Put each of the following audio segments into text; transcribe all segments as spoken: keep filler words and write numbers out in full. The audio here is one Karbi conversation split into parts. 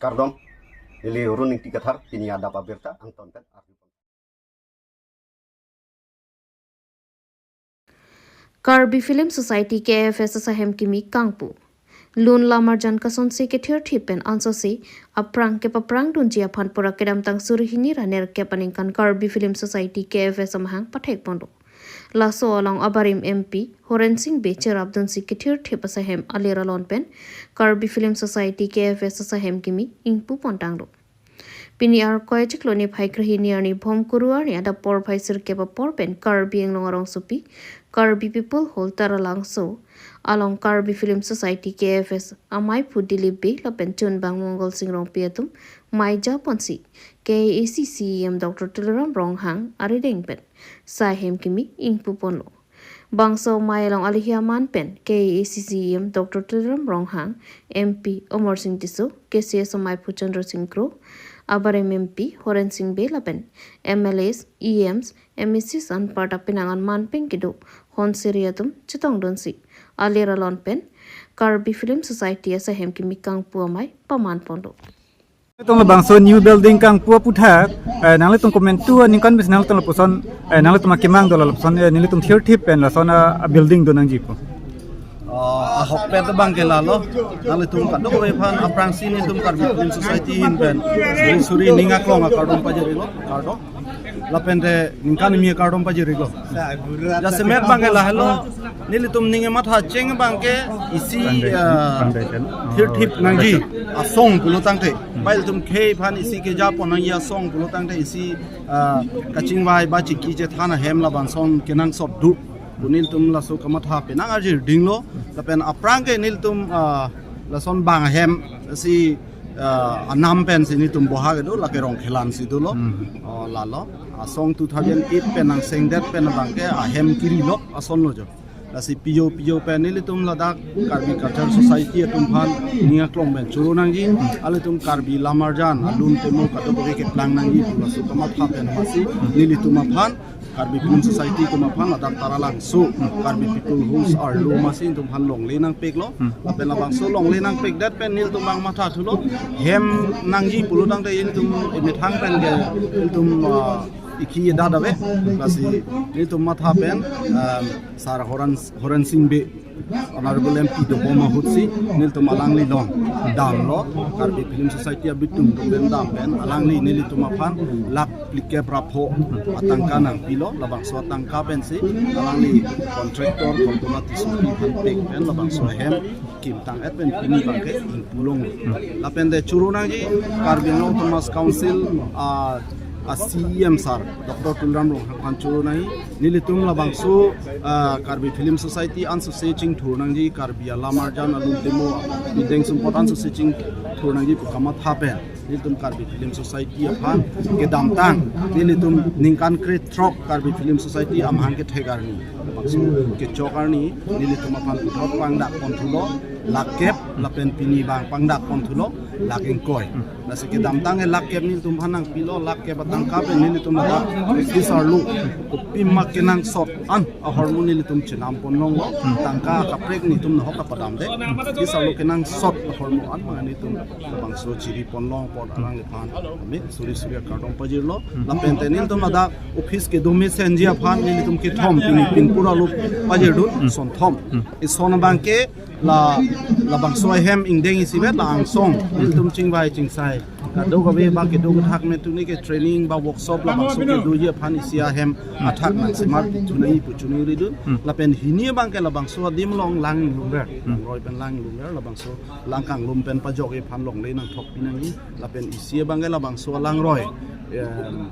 Kardom, neli Run Ingti Kathar, pini adap abirta angton pen arju. Karbi Film Society K F S asahem kimi kangpu. Lun lamarjan kasonsi kethirthip pen ansose aphrang kepaprang dunji aphan pura kedamtang suri hini ra nerkep aningkan Karbi Film Society K F S amahang pathek pondo. Laso along abarim M P Horen Sing Bey cherap dunsi kethirthip asahem alir alon pen Karbi Film Society K F S asahem kimi ingpu pontanglo. Pini Arkoi chiklo niphai krehini arni Bhomkuru arni adap porphai sirkep apor pen Karbi Anglong arongsopi Karbi People Hall Taralangso along Karbi Film Society K F S amaiphu Dilip Bey lapen chunbang Mongol Sing Rongpi atum maija ponsi K A A C C E M Doctor Tuliram Ronghang arideng pen sahem kimi ingpu ponlo. Bangso amei along alihi aman pen K A A C C E M Doctor Tuliram Ronghang, M P Amarsing Tisso, K C S amaiphu Chandra Sing Kro, abarim M P Horen Sing Bey lapen M L As, E Ms, M A Cs anparta penang an man pen kedo honsiri atum chetong dunsi alir alon pen Karbi Film Society asahem kimi kangpu amei paman pondo. Nelitum labangso new building kangpu aputhak, eh, nanglitum komantu aningkan bis nanglitum lapuson, eh, nanglitum akemang do lapuson, eh, nelitum thirthip pen lason a, a building do nangjipo. Ah, ahokpet abangke lalo, nanglitum kadokave aphan aphrangsi nelitum Karbi Film Society ahin pen suri suri ning aklong akardom pajirilo, kardom. Lapen te ningkan kimi akardom pajirilo. Jasemet abangke lahelo, nelitum ning kematha cheng abangke isi, ah, thirthip nangji asong pulo tangte. Bai ilitum khei aphan isi keja pon nangji asong pulo tangte isi, ah, kachingvai ba chingki chethan ahem labangson kenangsot do pu nelitum laso kamatha penang arjir dinglo. Lapen aphrangke nelitum, ah, lason bang ahem si, ah, anam pensi nelitum boha kedo, lake Rongkhelan si dolo. Hmm. Oh, lalo. Asong two thousand eight pen nangsengdet pen abangke ahem kirilo, asonlo jo. Lasi pijo pijo pen nelitum ladak Karbi Culture Society atum aphan ning aklong pen choro nangji, ilitum Karbi lamarjan alun temo kadokave keplang nangji pu laso kamatha pen masi nelitum aphan Karbi Film Society atum aphan ladak Taralangso Karbi People House arlo masi nelitum aphan longle nangpiklo. Hmm. Lapen labangso longle nangpikdet pen nelitum bang mathathulo. Hem nangji pulo tangte nelitum emethang pen ke nelitum, ah, ikhi edat ave. Lasi nelitum matha pen, ah, Sar Horen, Horen Sing Bey, Honorable M P dobom ahutsi nelitum alangli along damlo, Karbi Film Society abitum do pen dam pen alangli nelitum aphan lakh phlikep ra pho atangka nangpilo, labangso atangka pensi alangli contractor Kolpona Tissopi aphan pik pen labangso ahem kimtang-et pen pini abangke ingpu longlo. Lapen te choro nangji Karbi Anglong Autonomous Council, ah, a C E M sir, Doctor Tuliram Ronghang aphan choro nangji. Nelitum labangso, ah, Karbi Film Society ansose chingthur nangji, Karbi alamarjan alun temo, bideng sumpot ansose chingthur nangji pu kamatha pen nelitum Karbi Film Society aphan kedamtang nelitum ningkan krethrok Karbi Film Society amahang kethek arni, labangso kechok arni nelitum aphan puthot pangdak ponthulo lakh kep, lapen pini bang pangdak ponthulo lakh ingkoi. Lasi kedamtang ke lakh kep nelitum aphan nangpilo, lakh kep atangka pen nelitum ladak office arlo kopi ma kenangsot an ahormu nelitum chenam pon longlo. Tangka kaprek nelitum nahok kapadamde. Office arlo kenangsot ahormu an ma nelitum labangso chiri pon long apot alangliphan ami suri suri akardom pajirlo. Lapen te nelitum ladak office kedo mesenji aphan nelitum kethom pini pinpur arlo pajirdun, sonthom. Ison abangke la, labangso ahem ingdeng isivet la angsong nelitum chingvai chingsai kadokave ba kedo kethak me tuni ke training ba workshop labangso kedoji aphan isi ahem athak nangsemar thu nangji pu choningridun. Lapen hini abangke labangso adim along lang lungrer, langroi pen lang lungrer, labangso lang kanglum pen pajokji aphan longle nangthokpi nangji. Lapen isi abangke labangso alangroi, em,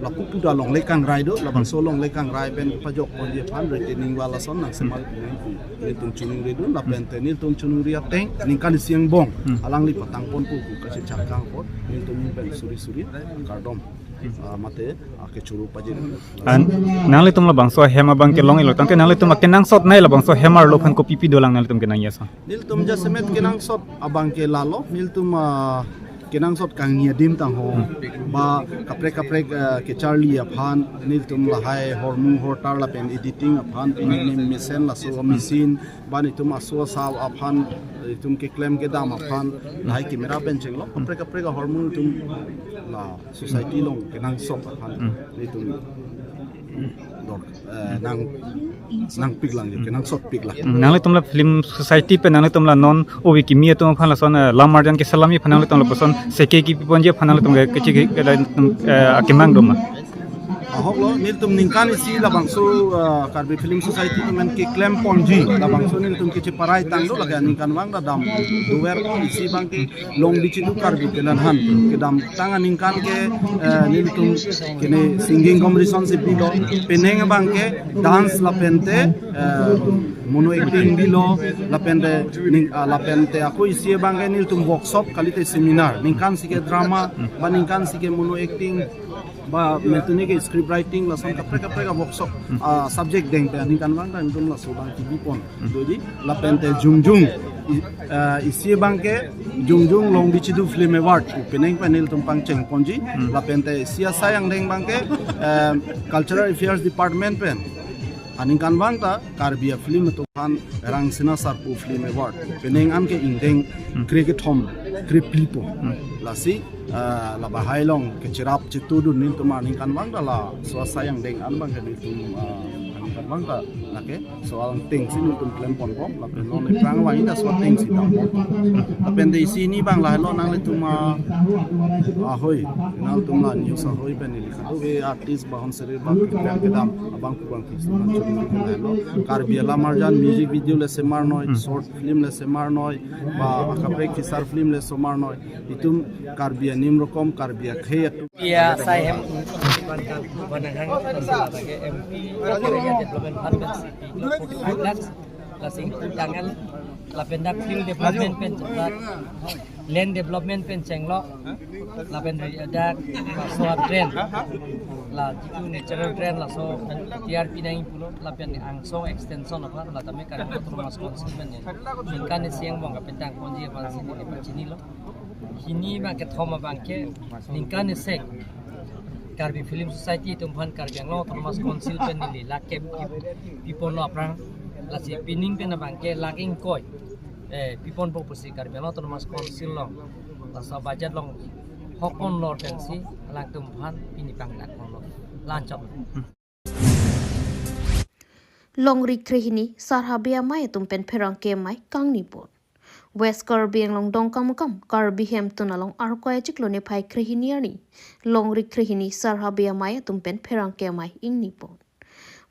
lapu puta longle kangrai do, labangso longle kangrai pen pajok ponji aphan retaining wall ason nangsemar pi nangji pu nelitum choningridun. Lapen te nelitum choningri ateng ningkan isi angbong alangli patang ponpo pu kachechak kang apot nelitum pen suri suri kardom, ah, mate, ah, kechoro pajir. An, nanglitum labangso ahem abangke longlo tangte nanglitum akenangsot nei labangso hem arlo aphan kopipi dolang nanglitum kenangji ason? Nelitum jasemet kenangsot abangke lalo, nelitum, ah, Kenangsot kangni adim tangho, ba kaprek kaprek, eh, kecharli aphan, nelitum lahai hormu hortar lapen editing aphan, pini mesen laso machine, ba nelitum aso asa aphan, nelitum keklem kedam aphan, lahai camera pen chenglo, kaprek kaprek ahormu nelitum la society along kenangsot aphan, nelitum dor, eh, nang, nangpiklang, kenangsotpiklang. Hmm, nanglitum la film society pen nanglitum la non ove kimi atum aphan lason, eh, lam arjan keselamji aphan nanglitum lapuson seke kipi ponji aphan nanglitum ke kechiki ke, eh, akemang doma. Ahok lo, nelitum ningkan isi labangso, eh, Karbi Film Society amen keklem ponji, labangso nelitum kecheparai tanglo lake aningkanvang ta dam dover isi abangke Longri Chidu Karbi Telan aphan kedamtang aningkan ke, eh, nelitum kene singing competition si bilo, penang abangke dance lapente, eh, mono acting bilo, lapente ning, ah, lapente ako isi abangke nelitum workshop kalite seminar, ningkan si ke drama, ba ningkan si ke mono acting, ba metuni ke script writing, lason kaprek kaprek a workshop, ah, subject dengte aningkanvang ta nelitum laso abang kibipon doji, lapente jongjung, i-, ah, isi abangke jongjung Longri Chidu Film Award penang pen nelitum pangcheng ponji, lapente isi asai angdeng abangke, eh, Cultural Affairs Department pen aningkanvang ta Karbi a film atum aphan Rangsina Sarpo Film Award penang an ke ingdeng krekethom krephli po. Lasi, ah, labahai along kecherap chetudun nelitum aningkanvang ta laso asai angdeng an abangke nelitum, ah, aningkanvang ta lake so angdeng si nelitum klem ponpo, lapen non ephrang vang ta so angdeng si dam ponpo. Lapente isi hini abang lahelo nanglitum, ah, ahoi, nanglitum la news ahoi pen neli kadokave artist bahon serir ba prepare kedam abang pu abang fix nang churi nang lahelo. Karbi alam arjan music video le semar noi, short film le semar noi, ba akaprek feature film le semar noi. Itum Karbi anim rokom, Karbi akhei atum. Iya, saya hem Banahang, lagi M P, Area Development Fund, City, forty-five lakhs, lasi tangan, lapen dak field development pen, la land development pen chenglo, lapen dak solar drain, la jitu natural drain laso T R P nangji pulo, lapen angsong extension aphan, la tame Karbi Autonomous Council pen, ningkan isi angbong kapentang ponji aphan si neli pachinilo. Hini abang kethom abangke ningkan isi Karbi Film Society atum aphan Karbi Anglong Autonomous Council pen neli lakh kep piponlo aphrang, lasi pining pen abangke lakh ingkoi, eh, piponpo pusi Karbi Anglong Autonomous Council along laso budget along hokponlo pensi alangtum aphan pini pangdak ponlo, la-an chot. Longri krehini Sar Habe Amei atum pen pherangke amei kangni pon. West Karbi Anglong Dongkamukam Karbi Hemtun along Arkoi achiklo niphai krehini arni Longri krehini Sar Habe Amei atum pen pherangke amei ingni pon.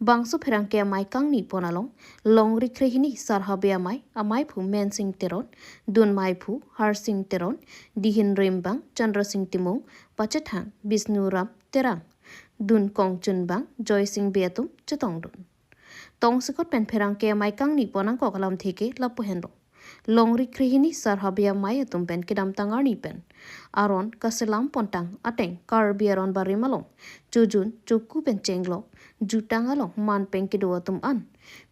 Bangso pherangke amei kangni pon along Longri krehini Sar Habe Amei, ameiphu Mensing Teron, dun meiphu Harsing Teron, dihin rimbang Chandrasing Timung, pachethang Bisnu Ram Terang, dun kongchunbang Joysing Bey atum chetongdun. Tongsekot pen pherangke amei kangni pon angkok alamthe ke lapu henlo. Longri krehini Sar Habe Amei atum pen kedamtang arni pen aron kaselam pontang ateng Karbi aron barim along chojun choku pen chenglo, jutang along manpeng kedo atum an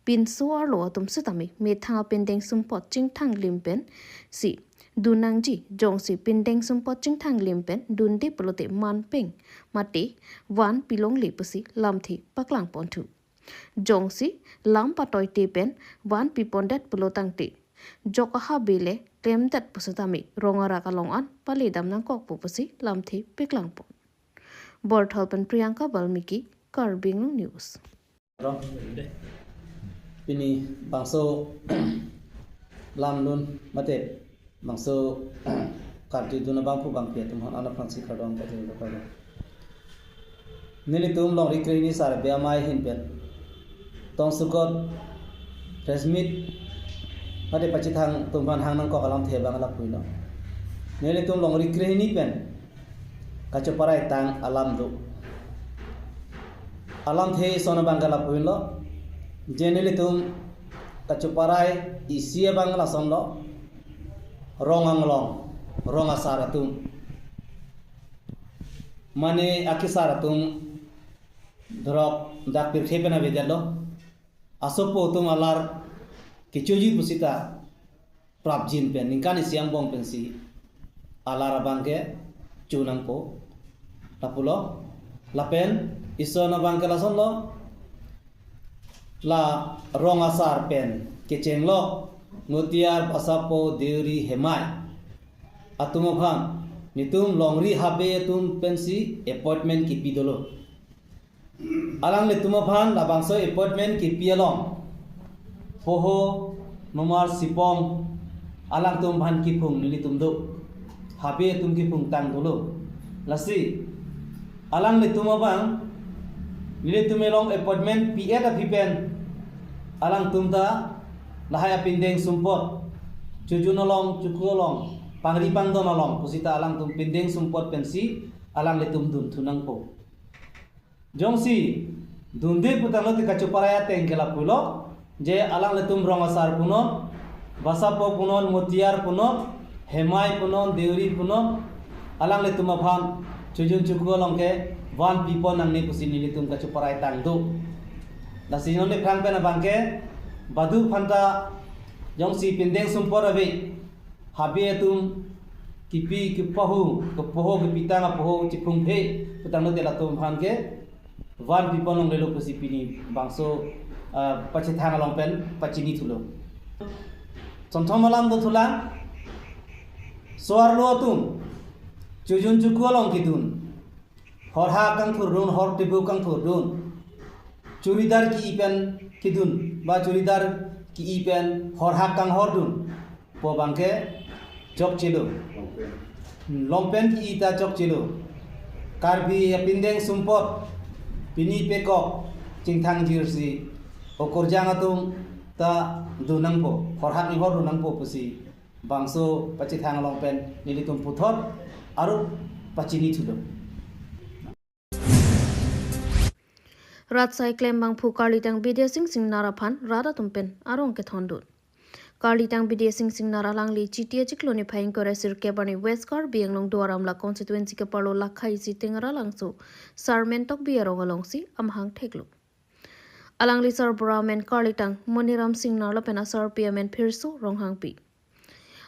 pinso arlo atum setame methang apindeng sumpot chingthang lim pensi dun nangji, jongsi pindeng sumpot chingthang lim pen dunde pulote manpeng mate van pilongle pusi lamthe paklang ponthu. Jongsi lam patoite pen van pipondet pulo tangte, jok ahabe le klemdet pusitame rong arak along an paledam nangkokpo pusi lamthe paklang pon. Borthal pen Priyanka Balmiki, Karbi Anglong News. Pini bangso lamdun mate bangso karjudun abangphu bangpi atum aphan anaphan si kardom pajir lo kardom. Nelitum Longri krehini Sar Habe Amei ahin pen tongsekot press meet mate pachethang atum aphan hang nangkok alamthe abang lapu henlo. Nelitum Longri krehini pen kachoparai tang alam do. Alamthe ison abang ke lapu henlo. Je nelitum kachoparai isi abang lasonlo. Rong anglong, rong asar atum, mane akesar atum, dorok dak pirthe pen avedetlo. Asopo atum alar kechoji pusita prapjin pen ningkan isi angbong pensi alar abangke chunangpo. Lapulo, lapen ison abangke lasonlo, la rong asar pen kechenglo, Mutiyar, Basapo, Deuri, Hemai atum aphan netum longri habe atum pensi appointment kipi dolo. Alanglitum aphan labangso appointment kipi along poho, nomar, sipong alangtum aphan kiphung nelitum do. Habe atum kiphung tang dolo. Lasi alanglitum abang nelitum along appointment pi-et aphi pen alangtum ta lahai apindeng sumpot, chojun along, chuklo along, pangri pangdon along pusita alangtum pindeng sumpot pensi alanglitum dun thunangpo. Jongsi dunde putanglo te kachoparai ateng ke lapulo, je alanglitum rong asar punon, Basapo punon, Mutiyar punon, Hemai punon, Deuri punon, alanglitum aphan chojun chuklo along ke van pipon nangne pusi nelitum kachoparai tang do. Lasi non nephrang pen abangke badu aphanta jongsi pindeng sumpot ave, habe atum kipi, kipahu, kepoho, kepitang apoho chiphungphe putanglo te latum aphan ke van pipon longlelo pusi pini bangso, ah, pachethang along pen pachini thulo. Chonthom alam do thulang, so-arlo atum chojun chuklo along kedun, horhak kangthurdun, hor tebu kangthurdun, churidar ki-i pen kedun, ba churidar ki-i pen horhak kanghordun pu abangke chokchelo. Longpen ki-i ta chokchelo. Karbi apindeng sumpot pini pekok chingthang jirsi okorjang atum ta dun nangpo, horhak inghor dun nangpo pusi bangso pachethang along pen nelitum puthot arup pachini thulo. Rat asai klem abangphu karlitang Bidya Sing Singnar aphan rat atum pen arong kethondun. Karlitang Bidya Sing Singnar alangli Chiti achiklo niphai ingkoi ra sirkep arni West Karbi Anglong Duar Amla constituency keparlo Lakha isi Tengralangso Sarmen Tokbi arong alongsi amahang theklo. Alangli sarbura amen karlitang Moniram Singnar lapen asarpi amen Phirso Ronghangpi.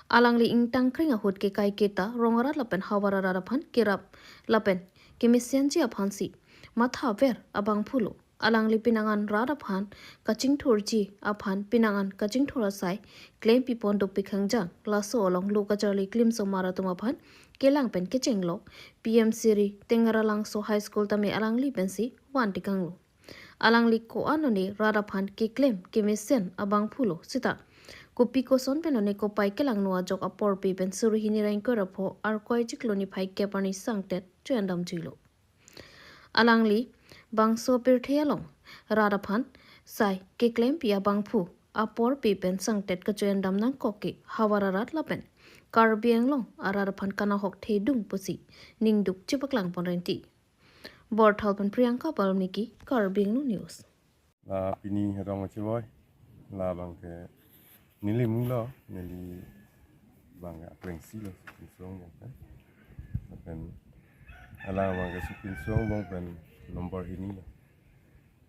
Alangli ingtang kring ahut ke kaiketa rong arat lapen havar arat aphan kerap lapen kemesianji aphansi mathaver abangphulo. Alangli pinangan rat aphan kachingthurji aphan pinangan kachingthur asai klem pipon dopik hangjang laso along lo kacharli klimsomar atum aphan kelang pen kechenglo P M Shri Tengralangso High School tame alangli pensi van tikanglo. Alangli ko-an lone rat aphan keklem kemesen abangphulo sita kopi koson pen lone kopai kelangno ajok apor pe pen suri hini ra ingkoi ra pho Arkoi chiklo niphai kep arni sangtet choyandamjuilo. Alangli bangso pirthe along rat aphan sai keklempi abangphu apor pe pen sangtet kachoyandam nangkok ke havar arat lapen Karbi Anglong arat aphan kanahok thedung pusi ningduk chepaklang pon renti. Borthal pen Priyanka Balmiki, Karbi Anglong News. La pini rong chevoi, la abangke neli munglo, neli abangke aprengsi lo, Supinsong abangke. Lapen alang abangke Supinsong abang pen nombor hini lo.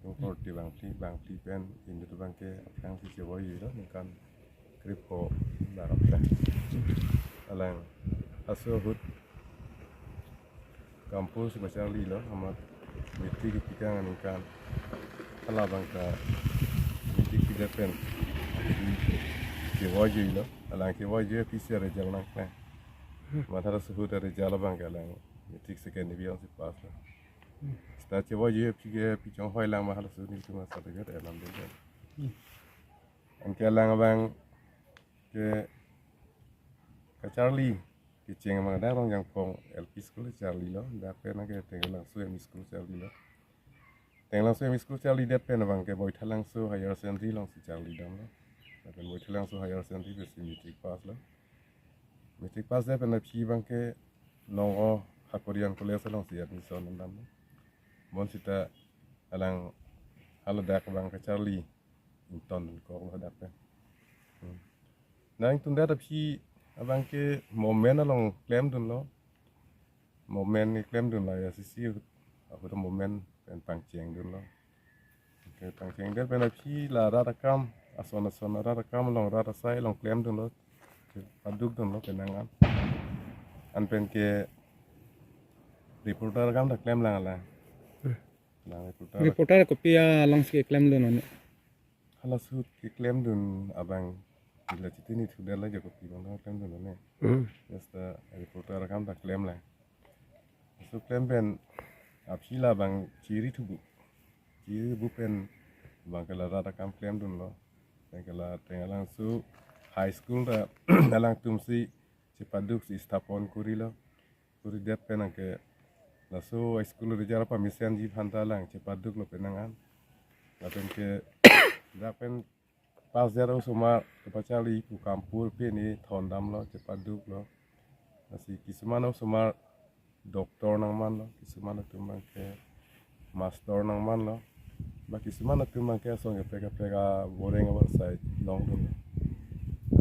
Tung korte bangphli, bangphli pen inut abangke aphrangsi chevoi lo, ningkan krepho bar aphrang. Alang aso ahut kampo si pacharlilo, amat matric kepikang aningkan. Hala abangke matric pidet pen chevoi lo, alang chevoi aphi si result nangklang. Amat halaso ahut result abangke alang matric second division si pass lo. Seta chevoi aphi ke phi chonghoi lang ma halaso ahut nelitum certificate elam dun. Anke alang abangke kacharli kecheng abang dak Rongjangphong L P School charlilo, dak pen anke Tengralangso M E School charlilo. Tengralangso M E School charlidet pen abangke Boithalangso Higher Secondary alongsi charlidamlo. Lapen Boithalangso Higher Secondary pensi matric pass lo. Matric pass det pen aphi abangke Nong-o Hakorian College alongsi admission damlo. Bonsita alang haladak abang kacharli ington kok lo hadak pen. Hmm. Nangtum dak aphi abangke movement along klemdunlo. Movement ni klemdunlo A I C C ahut, ahut movement pen pangchengdunlo. Anke pangchengdet pen aphi la rat akam, ason ason rat akam along rat asai along klemdunlo. Padukdunlo penang an. An pen ke reporter akam ta klemlang alang. Hmm. Lang reporter. Reporter kopi alongsi klemdun non? Hala shoot keklemdun abang ila chitini thudar la jako pi bang klemdun ne. Hmm. Just, uh, reporter akam ta klemlang. So klem pen aphi labang chiri thubu. Chiri thubu pen bang ke la rat akam klemdunlo. Pen ke la teng alangso high school ta alangtumsi chepaduksi sthapon korilo. Koridet pen anke laso high school result pamesen ji aphan ta alang chepaduklo penang an. Lapen ke dak pen pass det osomar kepacharli pu kampur pini thondamlo, chepaduklo. Lasi kisuman osomar doctor nangmanlo, kisuman atum abang ke master nangmanlo. Ba kisuman atum abang ke asong kaprek kaprek aboreng abar sai longdun.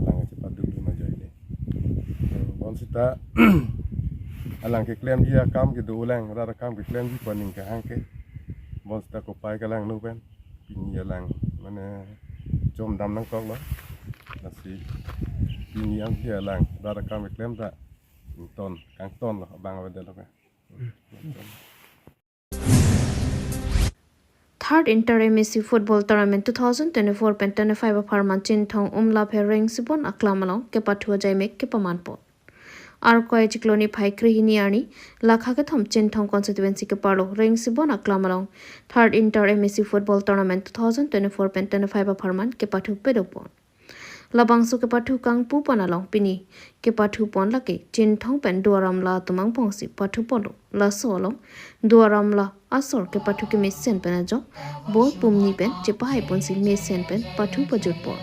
Alang chepadukdun ajoine. Bonsita alang keklemji akam kedo ulang, rat akam keklemji pu aning kehang ke. Bonsita kopai ke alang nu pen pini alang mane chomdam nangkoklo. Lasi pini anke alang rat akam keklem ta ton kangtonlo abang avedetlo ke. Third Inter M A C Football Tournament two thousand twenty-four pen twenty-five apharman Chinthong Umlapher Rengsibon aklam along kepathu ajaimek kepamanpon. Arkoi chiklo niphai krehini arni, lakha kethom Chinthong constituency keparlo Rengsibon aklam along Third Inter M A C Football Tournament two thousand twenty-four pen twenty-five apharman kepathu pedopon. Labangso kepathu kangpupon along pini kepathupon lake Chinthong pen Duar Amla atum angbongsi pathuponlo. Laso along Duar Amla asor kepathu kemesen pen ajok ball pumni pen chepahaiponsi mesen pen pathu pajutpon.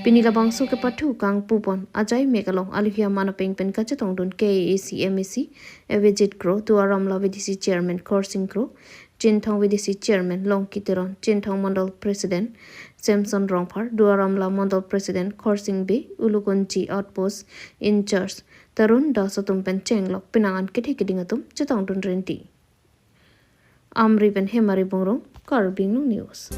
Pini labangso kepathu kangpupon ajaimek along aluhia manapeng pen kachetongdun K A A C M A C Avijit Kro, Duar Amla V D C Chairman Khorsing Kro, Chinthong V D C Chairman Longki Teron, Chinthong Mandal President Samson Rongphar, Duar Amla Mandal President Khorsing Bey, Ulukunchi Outpost in-charge Tarun Das atum pen chenglok penang an kethe keding atum chetongdun renti. Amri pen Hemari Bongrung, Karbi Anglong News.